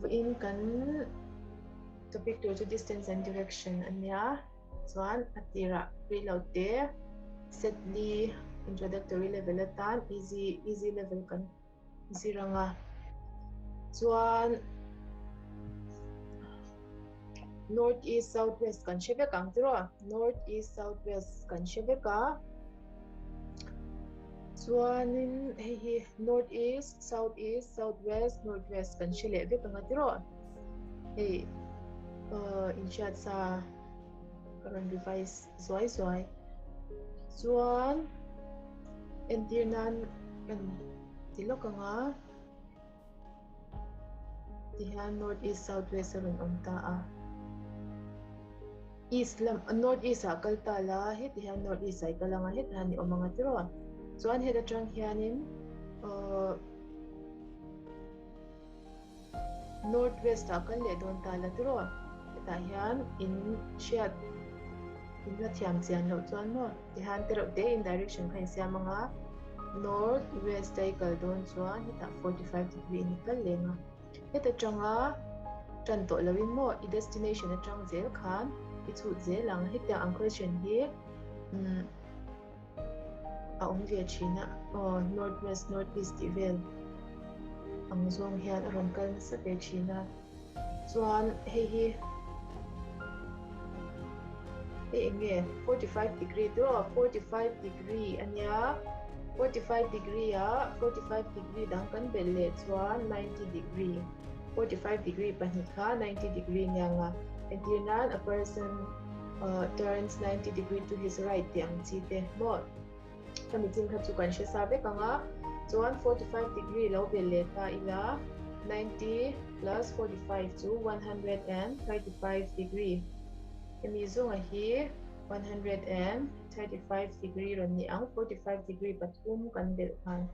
Vawiin kan topic tur chu distance and direction a nia chuan a tirah rei lo te set li introductory level atan easy easy level kan zir ang a chuan north east south west kan hre vek ang tiraw north east south west kan hre vek a. Chuanin hei hi North East, South East, South West, North West kan hre leh vek anga tiraw. Hei uh, inhriat sa ka rawn revise zuai zuai. Chuan entir nan kan ti lawk anga Tihian North East South West a rawn awm ta a. East lam North East ah kal ta la heti hian North East ah i kal anga heti hian i awm anga tiraw. Chuan heta tang hianin uh, North West ah kal leh dawn ta la tiraw. Hetah hian in hriat in la thiam chian loh chuan maw tihian te reuh te in direction kha in siam anga North West a i kal dawn chuan hetah 45 degree in i kal leng a. Heta tanga tan tawh loin maw i destination atang zel khan i chhut zel ang. Hetiang ang question hi um a awm ve thin a aw north west north east tih vel ang zawng hian a rawn kal nasa ve thin a chuan hei hi hei eng nge 45 degree tiraw 45 degree ania 45 degree a 45 degree dang kan belh leh chuan 90 degree 45 degree pahnih kha 90 degree nia nga entir nan a person uh, turns 90 degree to his right tih ang chi te maw khami chin kha chu kan hre sa vek anga chuan 45 degree lo belh leh ta ila 90 plus 45 chu 135 degree hemi zunga hi 135 degree rawn ni ang 45 degree pathum kan belh khan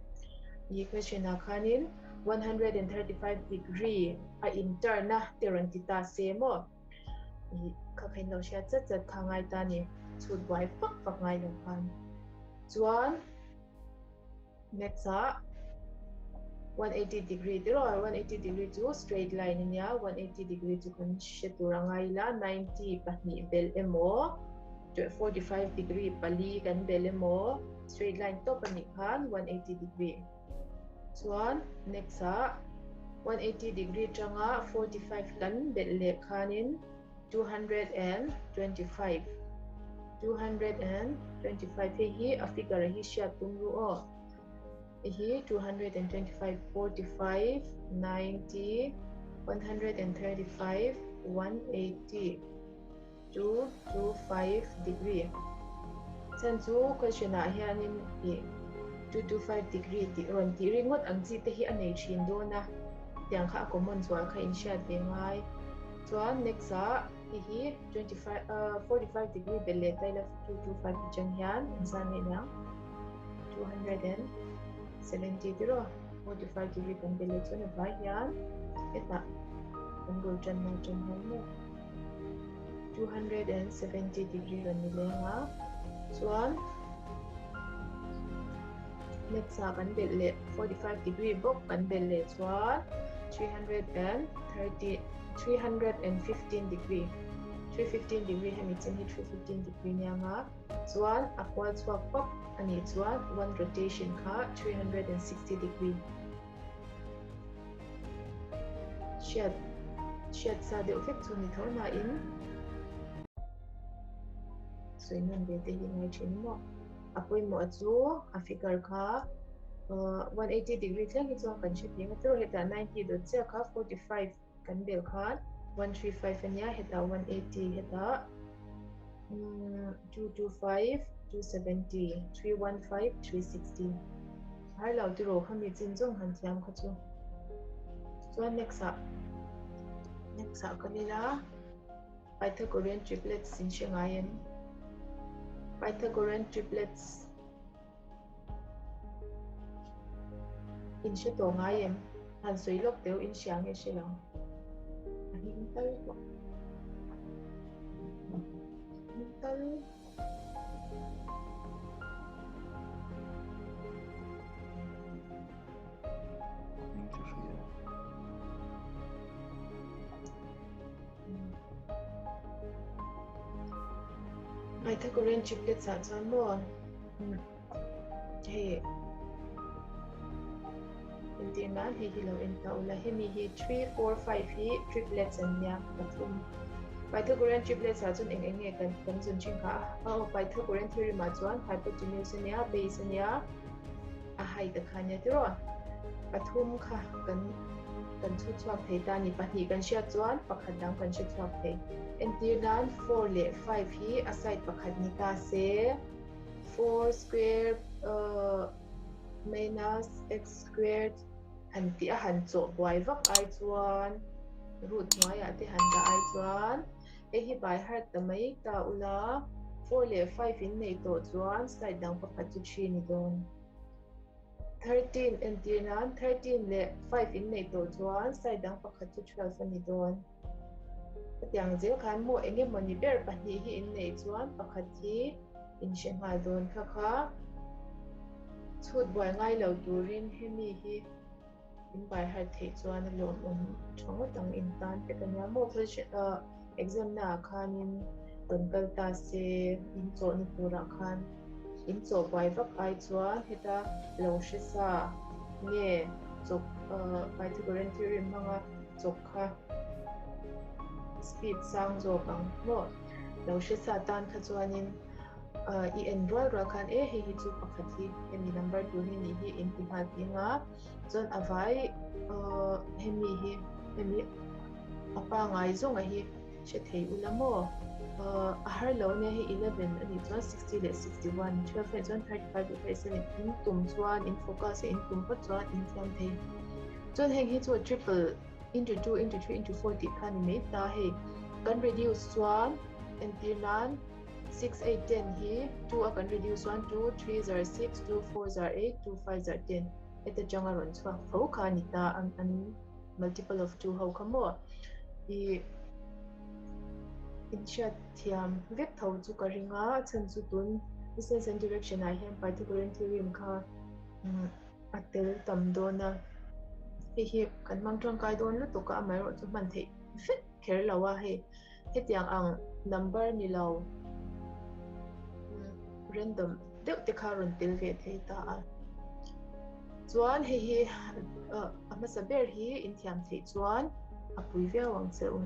i question ah khanin 135 degree a in turn a te rawn ti ta se maw I kha kha in lo hriat chat chat kha ngai ta ni chhut buai fak fak ngai lo khan chuan next ah 180 degree tiraw 180 degree chu straight line ania 180 degree chu kan hre tur a ngai ila 90 pahnih bel emaw 45 degree pali kan bel emaw straight line tawp anih khan 180 degree Chuan next ah 180 degree tanga 45 kan belh leh khanin 225 225 hei hi a figure hi hriat tum ru aw hei hi 225 45 90 135 180 225 degree chhan chu question ah hianin ih 225 degree tih rawn tih ringawt ang chi te hi a nei thin dawn a tiang kha a common zual kha in hriat ve ngai chuan next ah hei hi 25 ah 45 degree belh leh ta ila 225 atang hian engzat nge niang 270 tiraw 45 degree kan belh leh chuan a vai hian hetah kan bul tan na atang hian maw. 270 degree rawn ni leng a chuan next ah kan belh leh 45 degree bawk kan belh leh chuan 330 315 degree 315 degree hemi chin hi 315 degree nia nga chuan a kual chhuak pap anih chuan one rotation kha 360 degree Hriat hriat sa deuh vek chu ni tho nain sawi nawn ve te hi ngai thin maw. A pawimawh chu a figure kha 180 degree thleng hi chuan kan hre thei a tiraw hetah 90 dawt chiah kha 45 kan bel khan 135 ania hetah 180 hetah 225 270 315 360 Har lo tiraw kha mi chin zawng han thiam kha chu. Chuan next ah next ah kan ila Pythagorean triplets in hre ngai em? Pythagorean triplets in hre tawh ngai em? Han sawi lawk teu in hria nge hre lo. A hming tal pawh. Hming tal. Pythagorean triplets ah chuan maw hei entir nan hei hi lo en ta ula hemi hi 3 4 5 hi triplets an nia pathum Pythagorean triplets ah chuan eng eng nge kan kan zun thin kha a aw Pythagorean theorem ah chuan hypotenuse ania base ania a height a kha ania tiraw pathum kha kan kan chhut chhuak thei ta ni pahnih kan hriat chuan pakhat dang kan hre chhuak thei entir nan 4 leh 5 hi a side pakhat ni ta se 4 square minus x squared han tih a han chawh buai vak ai chuan root hnuaiah te han dah ai chuan hei hi by heart ta mai ta ula 4 leh 5 in nei tawh chuan side dang pakhat chu 3 ni dawn. 13 entir nan 13 leh 5 in nei tawh chuan side dang pakhat chu 12 a ni dawn. Hetiang zel khan maw eng emaw ni ber pahnih hi in neih chuan pakhat hi in hre nghal dawn kha kha chhut buai ngai lo turin hemi hi in by heart theih chuan a lawmawm tha ngawt ang in tan vek ania maw exam na ah khanin rawn kal ta se in chawhna turah khan in chawh buai vak ai chuan heta lo hre sa nge chawk Pythagorean theorem hmanga chawk kha speed sang zawk ang maw lo hre sa tan kha chuanin i en rual rual khan e hei hi chu pakhat hi hemi number tur hi nih hi in ti nghal thing a chuan a vai hemi hi hemi a pangai zawnga hi hre thei ula maw a har lo ania hei 11 anih chuan 60 leh 61 12 anih chuan 35 leh 37 in tum chuan in focus a in tum phawt chuan in thiam thei chuan heng hi chu triple into 2 into 3 into 4 tih kha ni mai ta hei kan reduce chuan entir nan 6 8 10 hi 2 a kan reduce chuan 2 3 zar 6 2 4 zar 8 2 5 zar 10 heta tanga rawn chhuak tho kha ni ta an multiple of 2 ho kha maw i inhriat thiam vek tho chu ka ring a chhan chu tun distance and direction ah hian Pythagorean theorem kha a tel tam dawn a hei hi kan hmang tangkai dawn lutuk a amaherawh chu hman theih vek kher lo a hei hetiang ang number ni lo random deuh te kha rawn tel ve thei ta a chuan hei hi a hmasa ber hi inthiam theih chuan a pui viau ang che u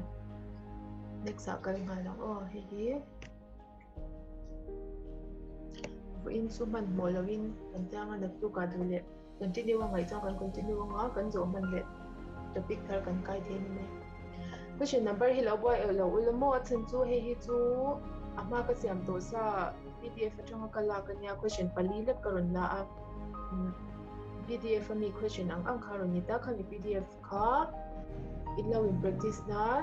next ah kal nghal ang aw hei hi vawiin chu hmanhmawh lovin kan tlang a naktuk ah duh leh continue a ngaih chuan kan continue anga kan zawh hman leh topic thar kan kai thei ni mai question number hi lo buai lo ula maw a chhan chu hei hi chu a hma ka siam tawh sa pdf atanga ka lak ania question pali lek ka rawn la a pdf ami question ang ang kha rawn ni ta khami pdf kha in lo in practice nan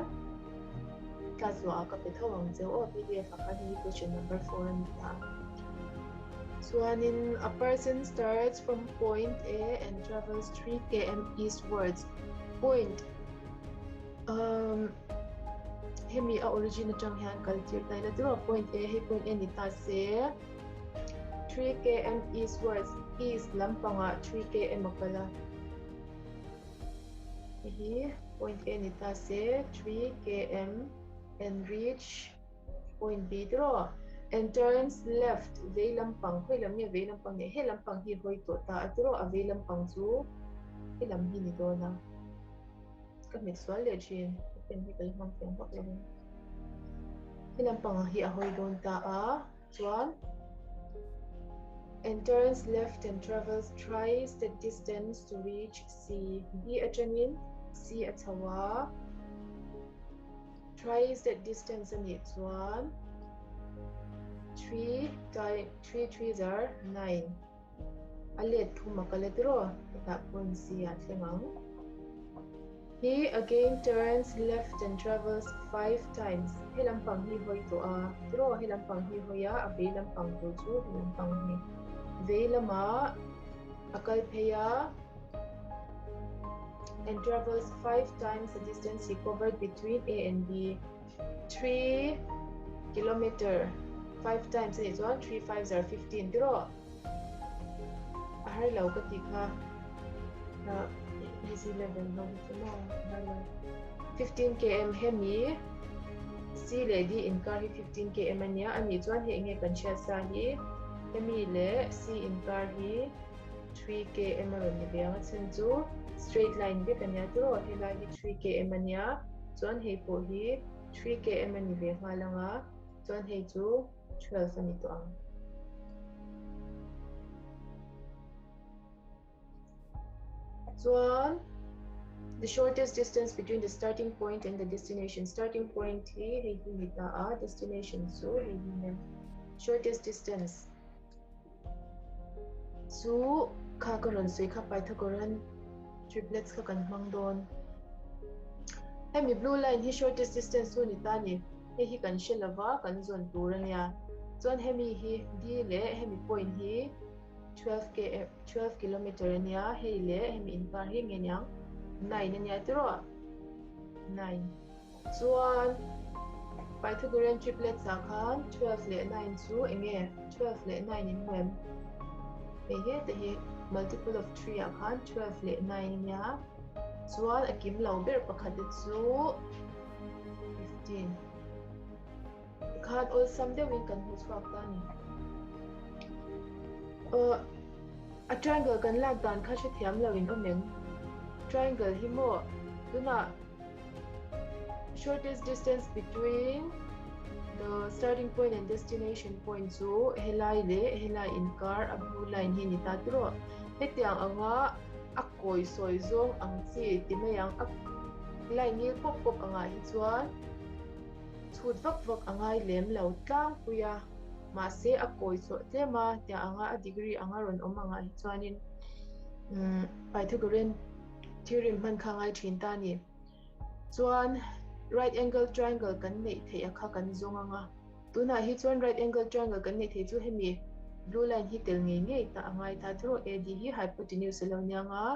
class luah ka pe tho ang cheu aw pdf ah khan hei question number 4 ani ta chuanin a person starts from point A and travels 3 km eastwards point hemi a origin atang hian kal tir ta ila tiraw point A hei point A ni ta se 3 km eastwards east lampangah 3 km a kal a hei point A ni ta se 3 km and reach point B tiraw and turns left vei lampang khawi lam nge vei lampang nge he lampang hi hawi tawh ta a tiraw a vei lampang chu he lam hi ni dawn a ka hmet sual leh thin ka pen hi ka la hmang thiam vak lovin he lampang hi a hawi dawn ta a chuan and turns left and travels thrice the distance to reach C B atangin C a chho a thrice that distance anih chuan 3 times 3 3 are 9 a let thum a kal a tiraw hetah point C ah thleng ang he again turns left and travels 5 times he lampang hi hawi tawh a tiraw he lampang hi hawi a a vei lampang tur chu he lampang hi vei lama a kal phei a and travels 5 times the distance he covered between A and B 3 kilometer 5 times ani chuan 3 5 are 15 tiraw a har lo ka ti kha easy level ho hi chu maw a har lo 15 km hemi C leh D inkar hi 15 km a nia, anih chuan hei enge kan hriat sa hi hemi leh C inkar hi 3 km a rawn ni ve ang a chhan chu straight line vek a nia tiraw helai hi 3 km a nia chuan hei pawh hi 3 km a ni ve nghal ang a chuan hei chu 12 a ni tawh ang. Chuan the shortest distance between the starting point and the destination. Starting point hi hei hi ni ta a, destination chu hei hi ni. Shortest distance chu kha ka rawn sawi kha Pythagorean triplets kha kan hmang dawn. Hemi blue line hi shortest distance chu ni ta ni. Hei hi kan hre lova kan zawn tur a nia. Chuan hemi hi D leh hemi point hi 12 km 12 kilometer a nia hei leh hemi inkar hi nge niang 9 a nia tiraw 9 chuan Pythagorean triplets ah khan 12 leh 9 chu enge 12 leh 9 in hmu em hei he te hi multiple of 3 ah khan 12 leh 9 a nia chuan a kim lo ber pakhat te chu 15 Tikhan awlsam deuhin kan hmu chhuak ta a ni. Aw, a triangle kan lak dan kha hrethiam lo in awm eng? Triangle hi maw tunah shortest distance between the starting point and destination point chu helai leh helai inkar a blue line hi ni ta tiraw. Hetiang anga a kawi sawi zawng ang chi ti mai ang a line ngil pawp pawp angah hi chuan Chhut vak vak a ngai lem lo tlangpui a, mahse a kawi chhuah tlem a, tiang anga a degree anga rawn awm angah hi chuanin Pythagorean theorem hman kha a ngai thin ta a ni. Chuan right angle triangle kan neih theih a kha kan zawng anga, tunah hi chuan right angle triangle kan neih theih chu hemi blue line hi tel ngei ngei ta a ngai ta tiraw, AD hi hypotenuse a lo nia anga,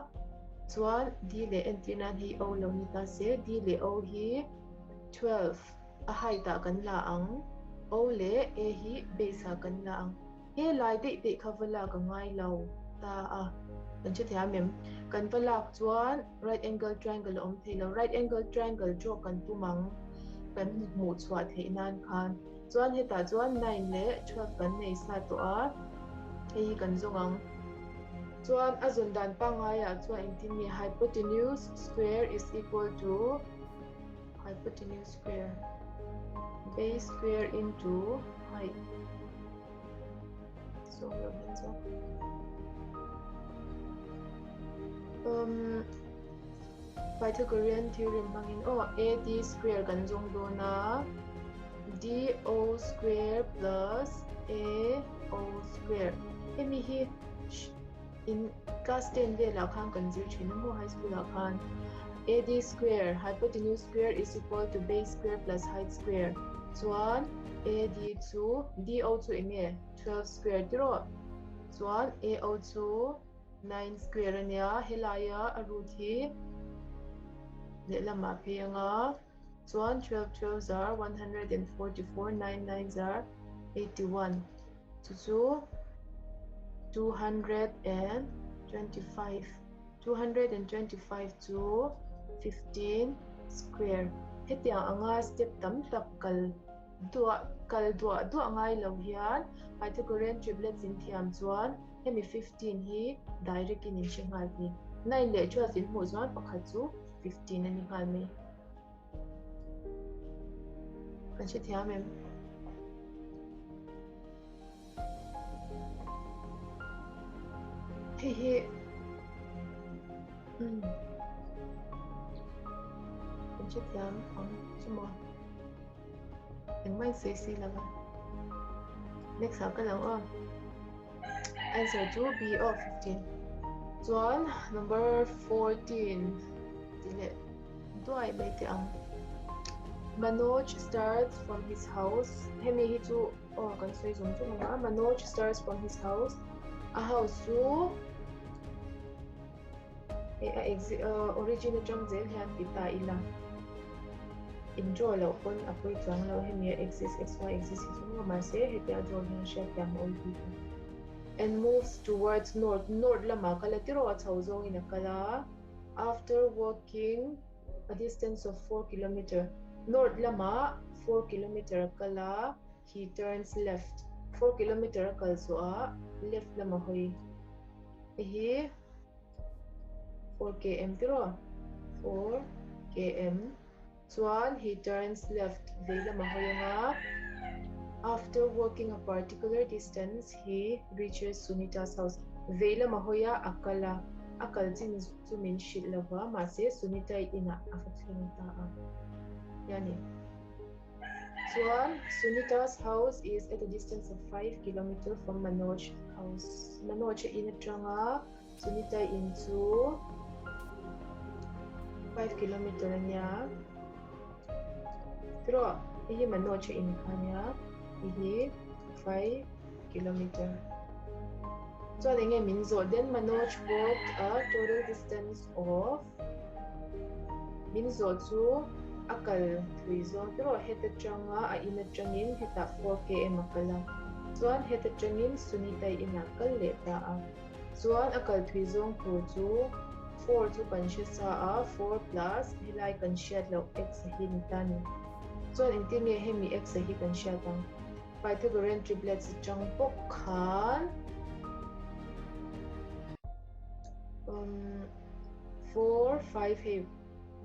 chuan D leh entir nan hei O lo ni ta se, D leh O hi 12 a height ah kan la ang, O leh A hi base ah kan la ang. He lai daih daih kha va lak a ngai lo ta a, kan hre thiam em? Kan va lak chuan right angle triangle a awm thei lo, right angle triangle draw kan tum ang kan hmuh chhuah theih nan khan. Chuan hetah chuan 9 leh 12 kan nei sa tawh a, hei hi kan zawng ang. Chuan a zawn dan pangaiah chuan engtin nge hypotenuse square is equal to Hypotenuse square base square into height. So um, Pythagorean theorem hmangin oh AD square kan zawng dawn a DO square plus AO square hemi hi In class 10 velah khan kan zir thin a maw high school ah khan AD square hypotenuse square is equal to base square plus height square chuan AD chu DO chu enge 12 square tiraw chuan AO chu 9 square ania helaia a root hi lehlamah phei anga chuan 12 12 zar 144 9 9 zar 81 Chu chu 225, 225 chu 15 square. Hetiang anga step tam tak kal duah kal duah duah ngai lo hian Pythagorean triplets in thiam chuan hemi 15 hi direct in in hre nghal thei. 9 leh 12 in hmuh chuan pakhat chu 15 a ni nghal mai. Kan hre thiam em? Hei hi kan hre thiam ang chu maw? Engmah in sawi si lova. Next ah ka lang aw. Answer chu B aw 15. Chuan number 14 ti leh duai mai teh ang. Manoj starts from his house. Hemi hi chu aw kan sawi zawng zawng ang a. Manoj starts from his house. A house chu e a exit origin atang zel hian ti ta ila. In draw loh pawn a pawi chuang lo hemi a axis x y axis hi chu maw mahse hetia draw hian hriat thiam a awl bik a. And moves towards north north lamah kal a tiraw a chho zawngin a kal a after walking a distance of 4 kilometer north lamah 4 kilometer a kal a, he turns left. 4 kilometer a kal zawh ah left lam a hawi. Hei hi 4 km tiraw? 4 km. Chuan he turns left vei lam a hawi ang a, after walking a particular distance he reaches Sunita's house. Vei lam a hawi a, a kal a, a kal chin chu min hrilh lo va, mahse Sunita-i inah a va thleng ta a. Yani. Chuan Sunita's house is at a distance of 5 kilometer from Manoj house. Manoj-a in atanga Sunita in chu 5 kilometer a nia. Tiraw, hei hi Manoj a in kha nia, hei hi 5 kilometer. Chuan enge min zawh then Manoj walked a total distance of min zawh chu a kal thui zawng tiraw heta tanga a in atangin hetah 4 km a kal a. Chuan heta tangin Sunita inah kal leh ta a. Chuan a kal thui zawng tur chu 4 chu kan hre sa a, 4 plus helai kan hriat loh x a hi ni ta ni. Chuan engtin nge hemi x a hi kan hriat ang? Pythagorean triplets atang bawk khan um, 4, 5 hei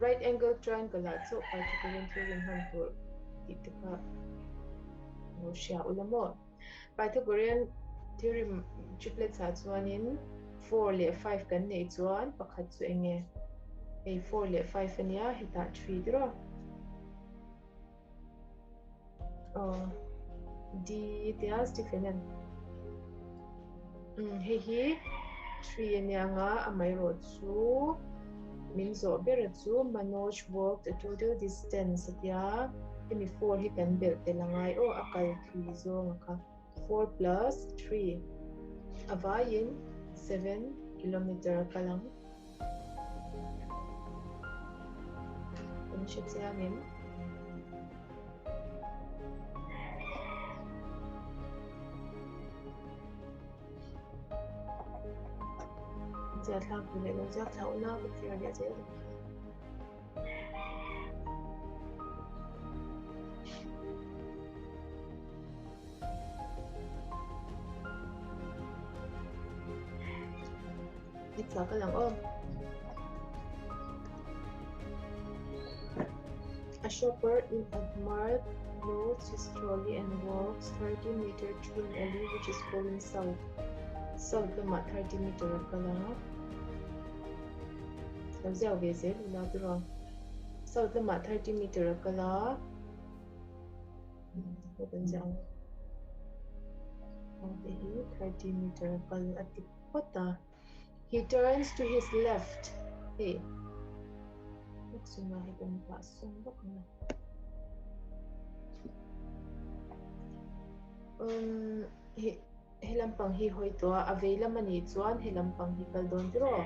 right angle triangle ah chauh Pythagorean theorem hman tur tih te kha lo hria ula maw? Pythagorean theorem triplets ah chuanin 4 leh 5 kan neih chuan pakhat chu eng nge? Hei 4 leh 5 ania, hetah 3 tiraw? Aw, D tia Stephen an. Hei hi 3 ania anga amaherawh chu min zawh ber chu Manoj walked a total distance atia hemi 4 hi kan belh tel angai aw a kal thui zawng a kha 4 plus 3 a vaiin 7 kilometer a kal ang. Kan hre chiang em? Zia thlak tu leh lo ziak thla ula ka clear leh zel dawn. Next ah ka lang aw. A shopper in Admar loads his trolley and walks 30 meter through an alley which is going south. South lamah 30 meter a kal a. Lo ziak ve zel ula tiraw. South lamah 30 meter a kal a. Kan ziak ang. Hei hi 30 meter a kal a ti phawt a. He turns to his left. Hei. Suma hi kan pah sum bawk ang a. He he lampang hi hawi tawh a, a vei lam a nih chuan he lampang hi kal dawn tiraw?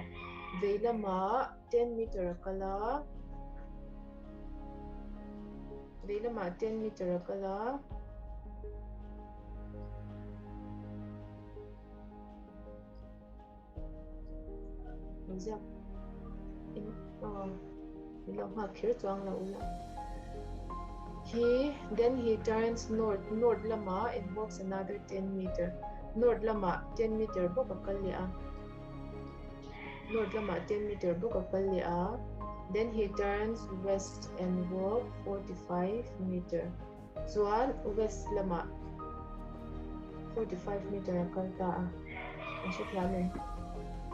Vei lamah 10 meter a kal a. Vei lamah 10 meter a kal a. He then he turns north north lamah and walks another 10 meter north lamah 10 meter bawk a kal leh a north lamah 10 meter bawk a kal leh a then he turns west and walk 45 meter Chuan west lamah 45 meter a kal ta a, an hrethiam em?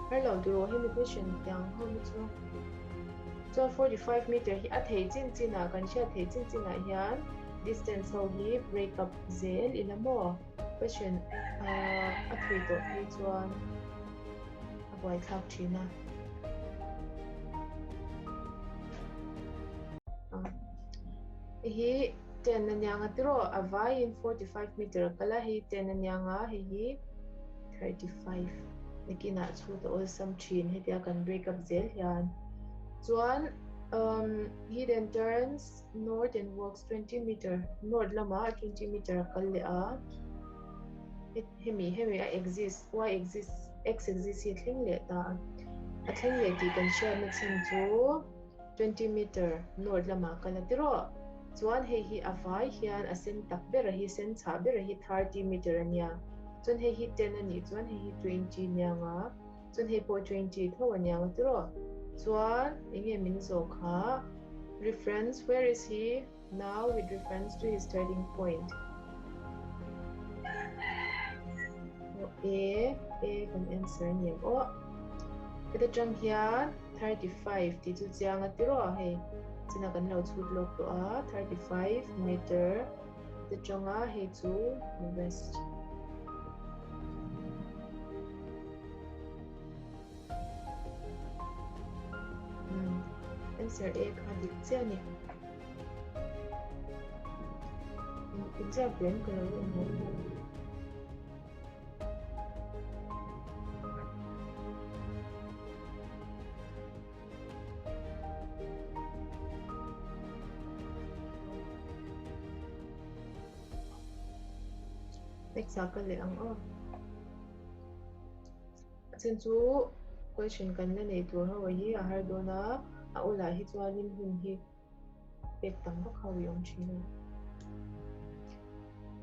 Har lo duh rawh hemi question tiang ho hi chu. Chuan 45 meter hi a thei chin chin ah kan hriat thei chin chin ah hian distance ho hi break up zel ila maw? Question a thui tawh phei chuan a buaithlak thin a. Hei hi 10 a niang a tiraw a vaiin 45 meter a kal a, hei 10 a niang a, hei hi 35 nakinah chhut a awlsam thin hetia kan break up zel hian. Chuan um, he then turns north and walks 20 meter north lamah 20 meter a kal leh a, hemi hemi a exist y exist x exist hi a thleng leh ta a, a thleng leh tih kan hriatna chhan chu 20 meter north lamah kal a tiraw. Chuan hei hi a vai hian a sen tak ber a hi sen chhah ber a hi 30 meter ania. Chuan hei hi 10 anih chuan hei hi 20 nia nga. Chuan hei pawh 20 tho ania nga tiraw. Chuan enge min zawh kha reference where is he now with reference to his starting point. A A kan answer niang aw. Heta tang hian 35 tih chu chiang a tiraw hei china kan lo chhut lawk tawh a 35 meter te tanga hei chu west. Answer A kha dik chiah a ni. Inziak reng ka lo awm lo. Next ah ka leh ang aw. A then chu question kan la nei tur ho hi a har dawn a, a awlah hi chuanin hun hi pek tam vak ho i awm thin a.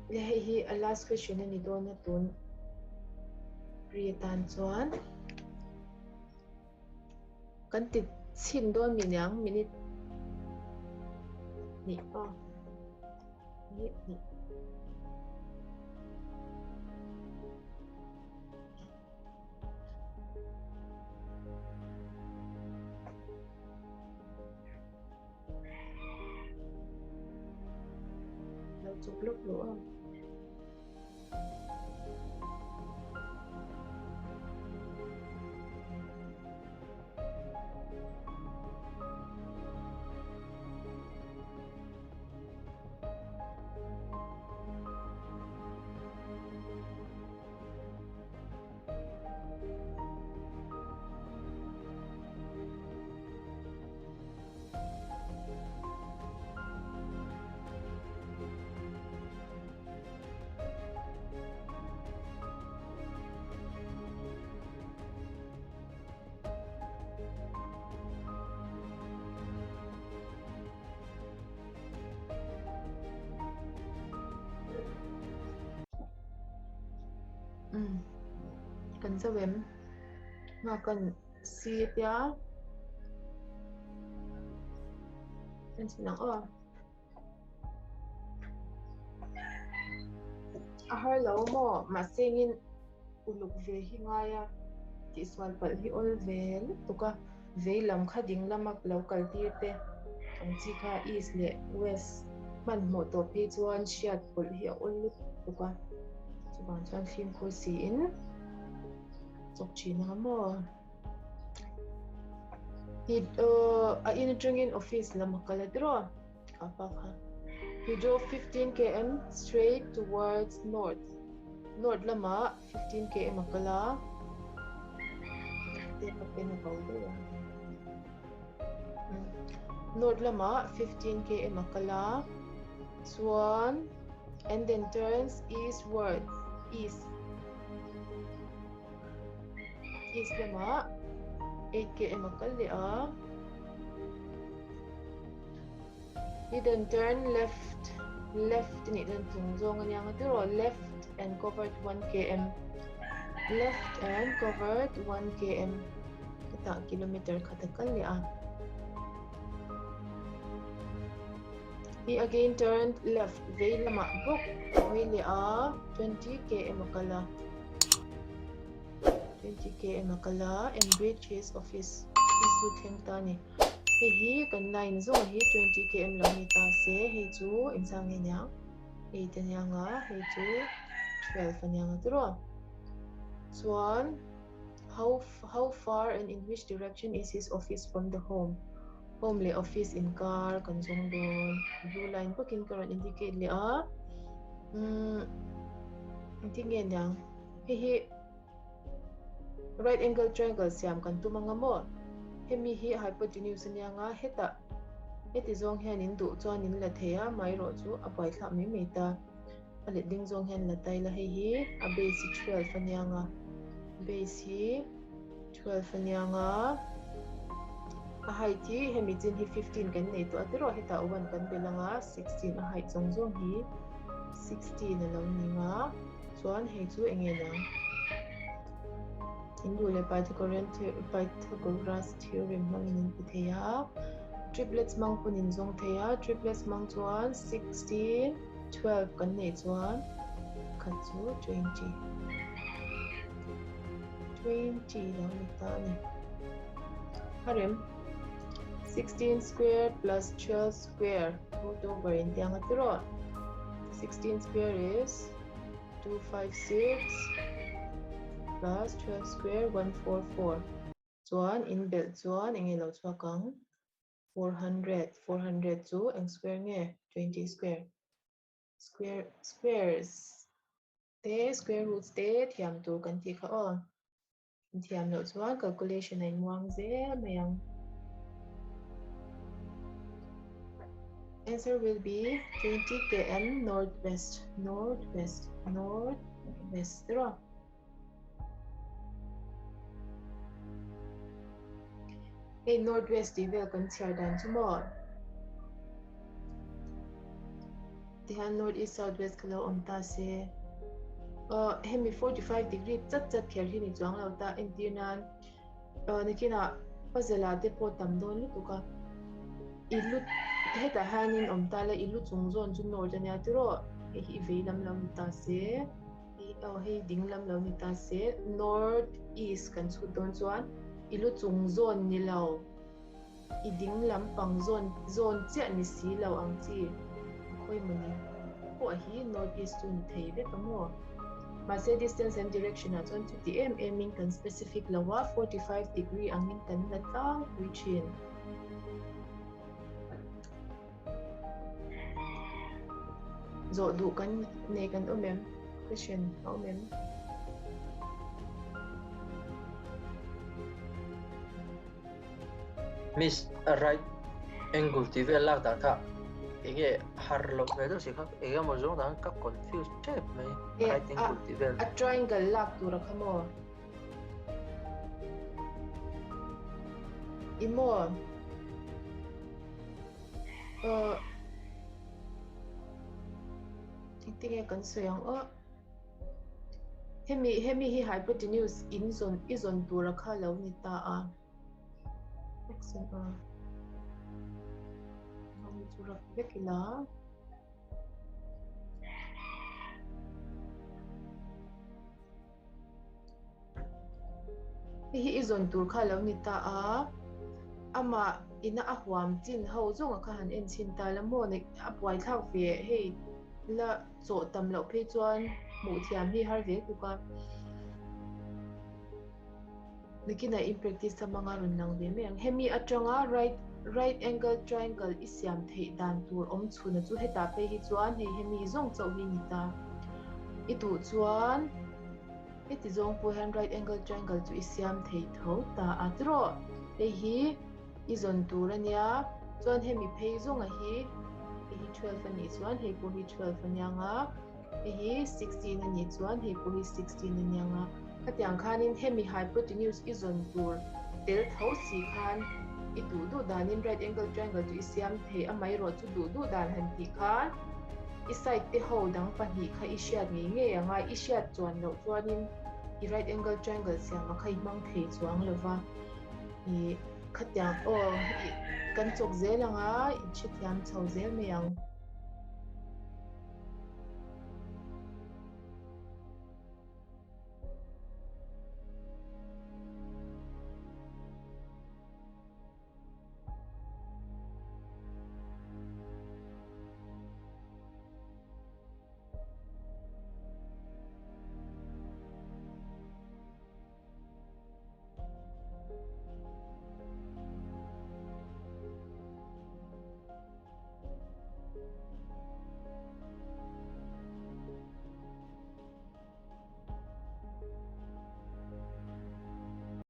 Le hei hi a last question a ni dawn a tun pre atan chuan kan ti chhin dawn mi niang minute ni aw minute ni. Lo chuk lawk lo a. Kan zo em? Nga kan si tia. Kan si nang aw. A har lo maw? Mahse ngin uluk ve hi ngai a tihsual palh hi awl ve lutuk a. Vei lam kha ding lama lo kal tir te ang chi kha east leh west hmanhmawh tawh phei chuan hriat pawlh hi a awl lutuk a. Chuvang chuan fimkhur siin chawk thin ang maw? Hi a in atangin office lam a kal a tiraw a pa kha. He drove 15 km straight towards north. North lamah 15 km a kal a. Te ka pen a bo deuh a. North lamah 15 km a kal a. Chuan and then turns eastward east East lamah 8 km a kal leh a. He then turn left left nih dan chung zawng ania nga tiraw left and covered 1 km left and covered 1 km hetah kilometer khat a kal leh a. He again turned left vei lamah bawk hawi leh a 20 km a kal a. 20 km a kal a and reached his office office chu thleng ta a ni. Hei hi kan line zawng hi 20 km lo ni ta se hei chu engzang nge niang 8 aniang a hei chu 12 aniang a tiraw. Chuan how how far and in which direction is his office from the home? Home leh office inkar kan zawng dawn. Blue line bawkin ka rawn indicate leh a. Umm engtin nge niang? Hei hi right angle triangle siam kan tum anga maw? Hemi hi hypotenuse ania nga hetah heti zawng hian in duh chuan in la thei a, amaherawh chu a buaithlak mai mai ta. A let ding zawng hian la ta ila hei hi a base hi 12 ania nga base hi 12 ania nga. A height hi hemi chin hi 15 kan nei tawh a tiraw hetah 1 kan belh anga 16 a height zawng zawng hi 16 a lo ni nga chuan hei chu eng nge nang in duh leh Pythagorean Pythagoras theorem hmangin in ti thei a triplets hmang pawn in zawng thei a triplets hmang chuan 16 12 kan neih chuan khat chu 20 20 lo ni ta a ni. A rem 16 square plus 12 square root over in tiang a tiraw 16 square is 256 plus 12 square 144 chuan in belh chuan enge lo chhuak ang 400 400 chu eng square nge 20 square square squares te square roots te thiam tur kan tih kha aw Thiam loh chuan calculation a inmuang zel mai ang. Answer will be 20 km northwest, northwest, northwest. Tiraw? Hei northwest tih vel kan chhiar dan chu maw? Tihian north east south west kha lo awm ta se. Hemi 45 degree chat chat kher hi ni chuang lo ta entir nan nakinah puzzle ah te pawh tam dawn lutuk a. I lu hetah hianin awm ta la i lu chung zawn chu north ania tiraw hei hi i vei lam lo ni ta se aw hei ding lam lo ni ta se north east kan chhut dawn chuan i lu chung zawn ni lo. I ding lampang zawn zawn chiah ni si lo ang chi khawi mawni pawh hi North East chu ni thei vek a maw? Mahse distance and direction ah chuan chuti em em in kan specific lo a, 45 degree angin kan la tlangpui thin. Zawh duh kan nei kan awm em? Question a awm em? Miss right angle tih vel lak dan kha enge har loh ve deuh si kha enge maw zawng dan ka confuse tep mai right angle tih vel. A triangle lak tur a kha maw? I maw? Uh, engtinge kan sawi ang aw? Hemi hemi hi hypotenuse in zawn i zawn tur a kha lo ni ta a. X and R. Hemi chu rak vek ila. Hei hi i zawn tur kha lo ni ta a. Ama ina a huam chin ho zawnga kha han en chhin ta la maw a buai thlak ve hei la chawh tam loh phei chuan hmuh thiam hi har ve tuk a. Nakinah in practice a hmanga rawn lang ve mai ang. Hemi atanga right right angle triangle i siam theih dan tur awm chhuna chu hetah phei hi chuan hei hemi zawng chauh hi ni ta. I duh chuan heti zawng pawh hian right angle triangle chu i siam thei tho ta a tiraw. Hei hi i zawn tur a nia chuan hemi phei zawnga hi hei hi 12 a nih chuan hei pawh hi 12 a nia nga hei hi 16 a nih chuan hei pawh hi 16 a nia nga khatiang khanin hemi hypotenuse i zawn tur tel tho si khan i duh duh danin right angle triangle chu i siam thei amaherawh chu duh duh dan han tih khan i side te ho dang pahnih kha i hriat ngei ngei anga i hriat chuan loh chuanin i right angle triangle siam a kha i hmang thei chuang lova. I khatiang aw i kan chawk zel ang a, i hrethiam chho zel mai ang.